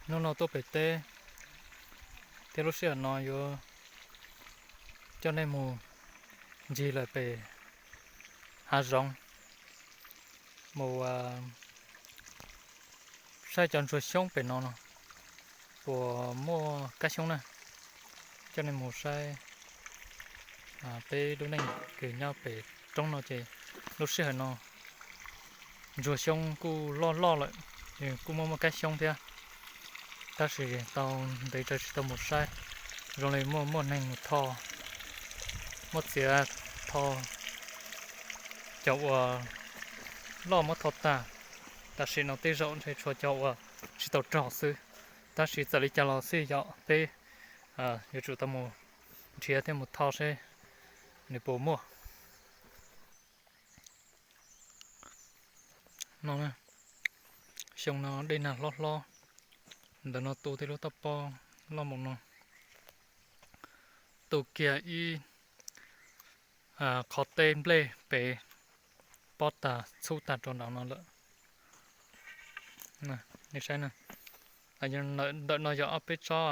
Hnub no tuaj pem teb, thiab lub sij hawm no yuav coj nej mus ncig lawm pem hav zoov, mus saib cov ntsuag xyoob pem no no puas muaj kab xyoob na. Coj nej mus saib peb lub neej kws nyob pem roob no ces lub sij hawm no ntsuag xyoob kuj loj loj lawm, kuj muaj muaj kab xyoob thiab. Tab sis tau ntev tsawv tsis tau mus saib, zoo li muaj muaj neeg mus tho, muab txiav tho cov uas loj muab tho tag. Tam sim no tej zaum ntshe tshuav cov uas tsis tau rog xwb, tab sis txawm li cas los xij yog peb yuav tsum tau mus nrhiav thiab mus tho seb nws puas muaj. No, xyoo no dej nag hlob hlob, ntawm no tu tej lub toj pob loj mus no, tu kiag ib qhov teb nplej pem pob tag txhub tag rau nraum no lawm. Nej saib, ntawm no yog ob peb tsob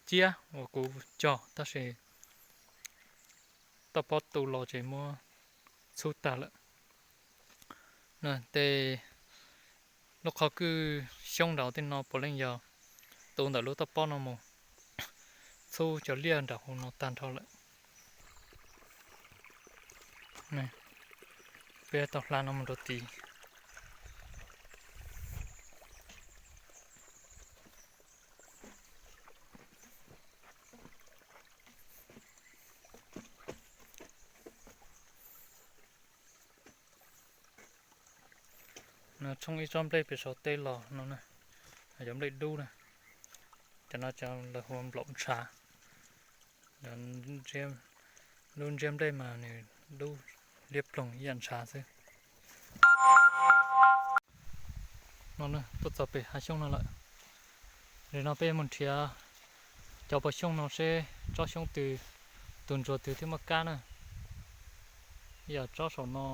ciab uas kuv cog tab sis toj pob tu los ces muab txhub tag lawm. Tej lub qhov kwj xyoob nraud tej no puav leej yog tu ntawm lub toj pob no mus txhub cov liaj nram hauv no tag nrho lawm. Peb tau hla no mus rau tid. No tshooj ib tsob nplej pem saum teb los no, cov nplej dub na, cov no cov lawv hu nplaum ntshav. Lub ntsiab nplej mas nws dub liab ploog ib yam ntshav xwb. No tuaj txog pem hav xyoob no lawm, li no peb yuav mus nrhiav cov pos xyoob no seb tsob xyoob twg, tus ntsuag twg thiaj muaj kab na. Yam tsob saum no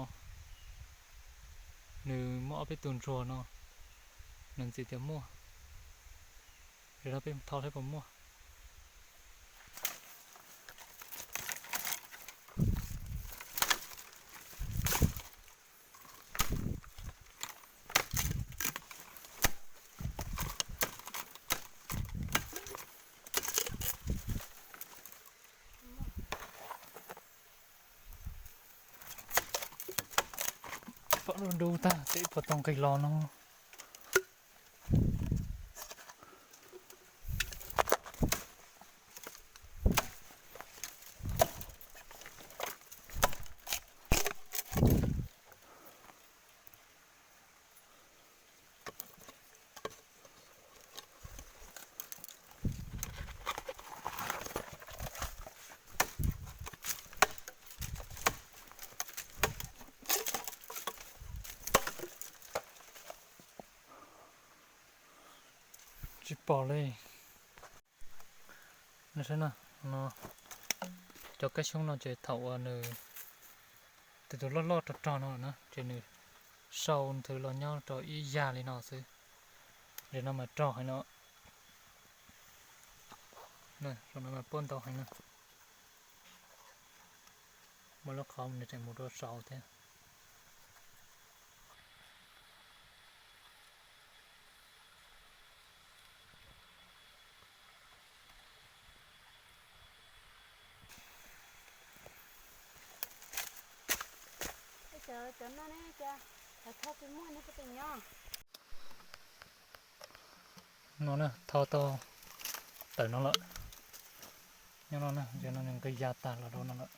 nws muaj ob peb tug ntsuag no, nws ntxim tias muaj. Li no peb mus tho seb puas muaj. Pom dub dub tag, tes puas tau nqis los no. Tsis pom li. Cov kab xyoob no ces thaum uas nws tus tus loj loj rog rog no na ces nws sau nthwv los nyob rau ib yag li no xwb. Li no mas rog heev no. Saum no mas puab ntau heev na. Muaj lub qhov nws tseem mus rau saud thiab. Cov no ne, cas tho tsis muaj ne, puas tseem nyob? No na, tho tau tawm no lawm. Nyob no na, ntshe no nws nqis ya tag los rau no lawm.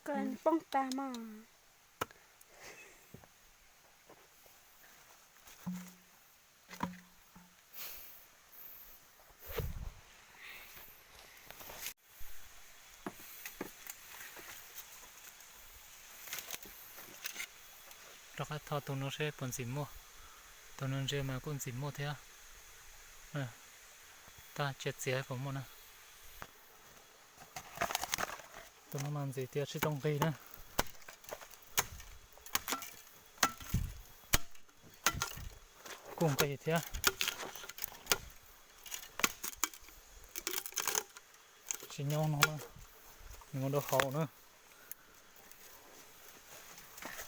Koj poob tag mas. Rov qab tho tus no seb puas ntxim muaj. Tus no ntsia mas kuj ntxim muaj thiab. Tab cia txiav puas muaj na. Tus no mas ntxim tias tsis tau nqis na. Kuj nqis thiab. Tsis nyob no na, nws mus rau hauv na,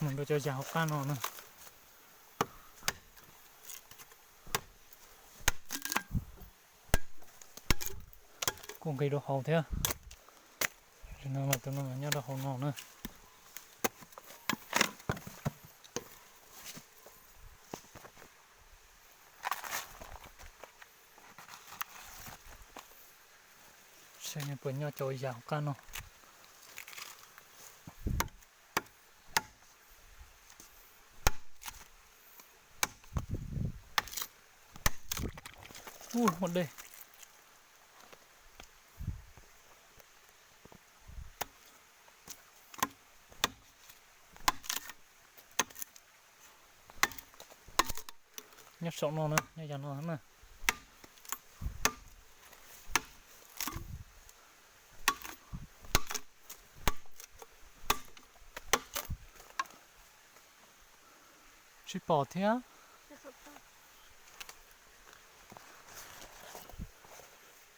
mus rau cov yas hauv qab no na. Kuj nqis rau hauv thiab. Tus no mas tus no nyob rau hauv no na. Saib nws puas nyob cov yas hauv qab no. Ub, muaj dej. Nyob saum no na, nyob yas no na. Tsis pom thiab.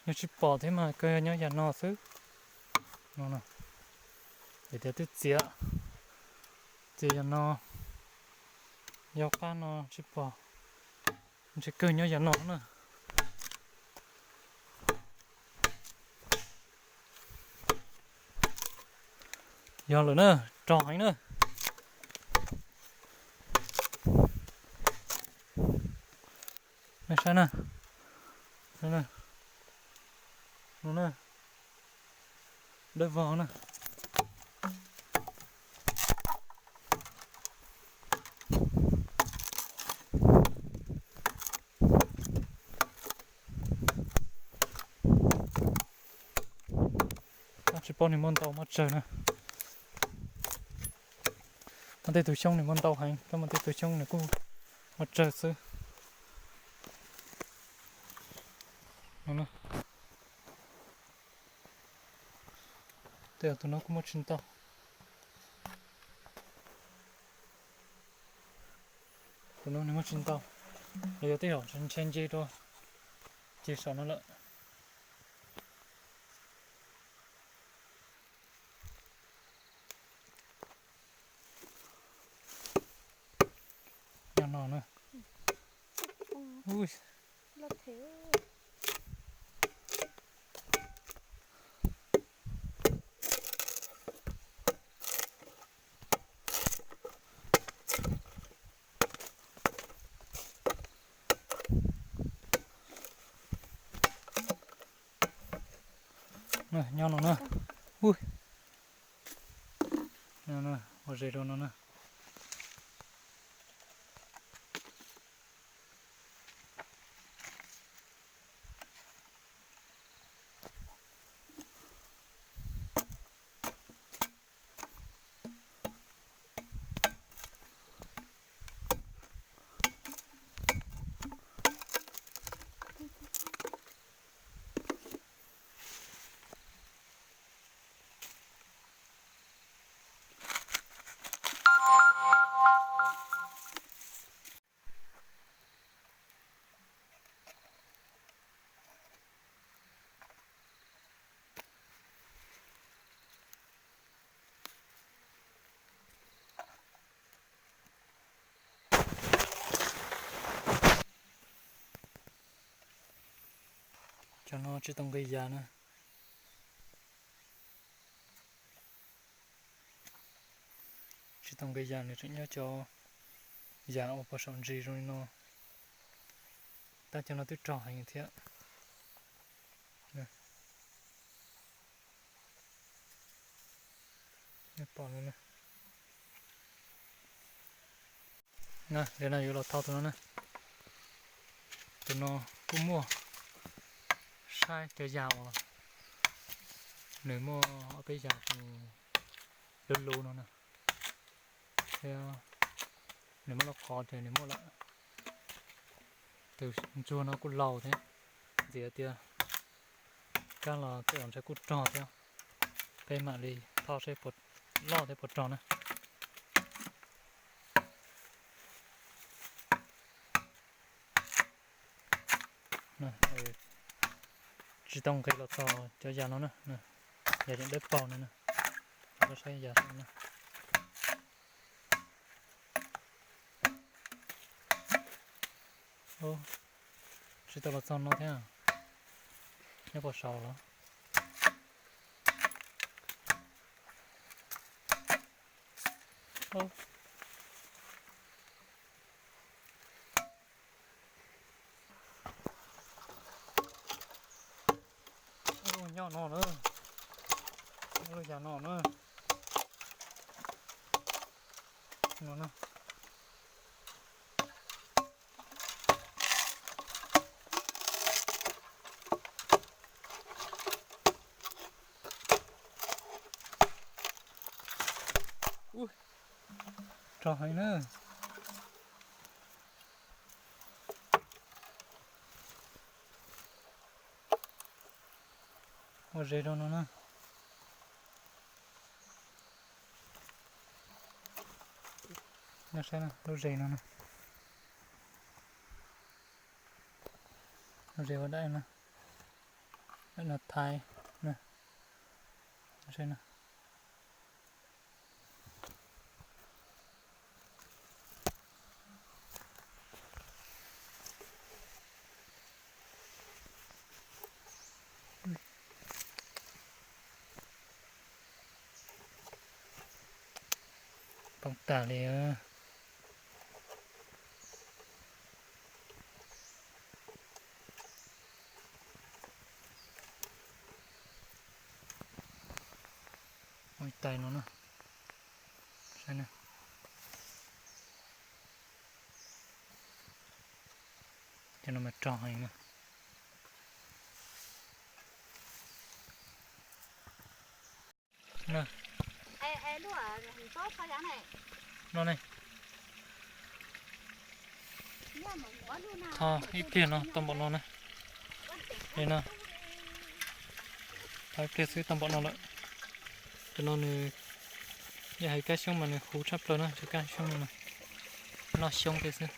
Yog tsis pom thiab mas kawg nyob yam no xwb. No, es tias twb txiav, txiav yam no, yog qab no tsis pom, ntshe kawg nyob yam no na. Yog lawm na, rog heev na. Nej saib na, no na, dawb vog na. Tsis paub nws muaj ntau muaj tsawg na. Muaj tej tus xyoob nws muaj ntau heev, muaj tej tus xyoob nws kuj muaj tsawg xwb. Tej tus no kuj muaj tsis ntau. Tus no nws muaj tsis ntau, los yog tej zaum ntshe nce rau ces saum no lawm. Nyob no na. Nyob no na. Ua zes rau no na. Cov no tsis tau nqis yas na. Tsis tau nqis yas, nws tseem nyob cov yas uas puag saum ntsis zoo li no. Tab cov no twb rog heev thiab. Nej pom no na. Na, nim no yuav los thau tus no na. Tus no kuj muaj, saib cov yas uas nws muaj ob peb yas luv luv no na. Thiab nws muaj lub qhov ces nws muaj lawm. Tus ntsuag no kuj laus thiab, ntxim tias kab los tej zaum ntshe kuj rog thiab. Peb mam li thauj seb puas loj thiab puas rog na. Tsis tau nqis los txog cov yas no na, yas yeej dawb paug no na. Koj saib yas no na. Tsis tau los txog no thiab. Nyob puas saud los? Nyob no na, lub yas no na. No na. Rog heev na. Ua zes rau no na. Saib lub zes no na. Lub zes ua daim no, daim no thaiv na. Poob tas li. Ua ib tais no na. Saib na. Cov no mas rog heev na. No ne, thauj ib pliag no tau npaum no na. Li no, thauj ib pliag xwb tau npaum no lawm. Cov no nws yog hais kab xyoob mas nws huv tshaj plaws na, cov kab xyoob no, noj xyoob thiab xwb.